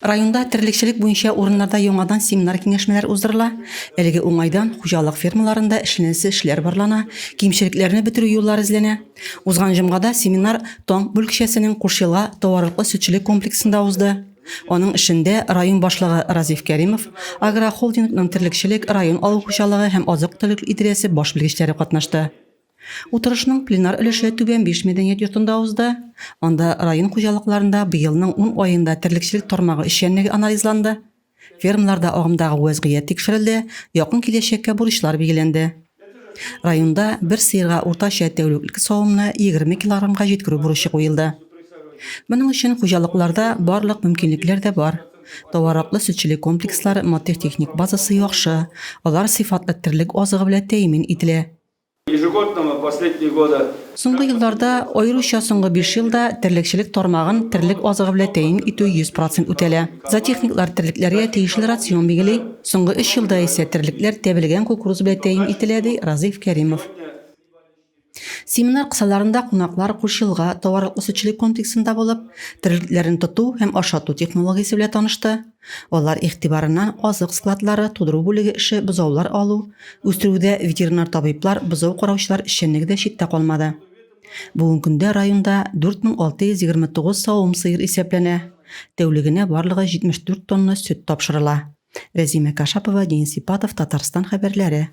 Районда терлекчелек буенча урыннарда яңадан семинар-киңәшмәләр уздырыла. Әлеге уңайдан хуҗалык фермаларында эшләнәсе эшләр барлана, кимчелекләрне бетерү юллары эзләнә. Узган җомгада семинар Таң бүлекчәсенең Кушъелга товарлыклы-сөтчелек комплексында узды. Аның эшендә район башлыгы Разиф Кәримов, агрохолдингның терлекчелек, район авыл хуҗалыгы һәм азык-төлек идарәсе баш белгечләре катнашты. Утырышның пленар өлеше Түбән Биш мәдәният йортында узды. Анда район хуҗалыкларында быелның ун аенда терлекчелек тармагы эшчәнлеге анализланды, фермаларда агымдагы вәзгыять тикшерелде, якын киләчәккә бурычлар билгеләнде. Районда бер сыерга уртача тәүлеклек савымны 20 килограммга җиткерү бурычы куелды. Моның өчен хуҗалыкларда барлык мөмкинлекләр дә бар. Товараклы сөтчелек комплекслары матди-техник базасы яхшы, алар сыйфатлы терлек азыгы белән тәэмин ителә. Ежегодного последние года. Соңгы елларда, аеруча соңгы биш елда, терлекчелек тармагын терлек азыгы белән тәэмин итү 100 процент үтәлә. Зоотехниклар терлекләргә тиешле рацион билгели. Соңгы өч елда исә терлекләр тәбелгән кукуруз белән тәэмин ителә, ди Разыйф Кәримов. Семинар кысаларында кунаклар Кушъелга товарлык-сөтчелек комплексында булып, терлекләрне тоту һәм ашату технологиясе белән танышты. Алар игътибарыннан азык складлары тудыру бүлеге эше, бозаулар алу, үстерүдә ветеринар табиблар, бозау караучылар эшчәнлеге дә читтә калмады. Бүгенге көндә районда 4629 савым сыер исәпләнә. Тәүлегенә барлыгы 74 тонна сөт тапшырыла. Рәзимә Кашапова, Денис Ипатов, Татарстан хәбәрләре.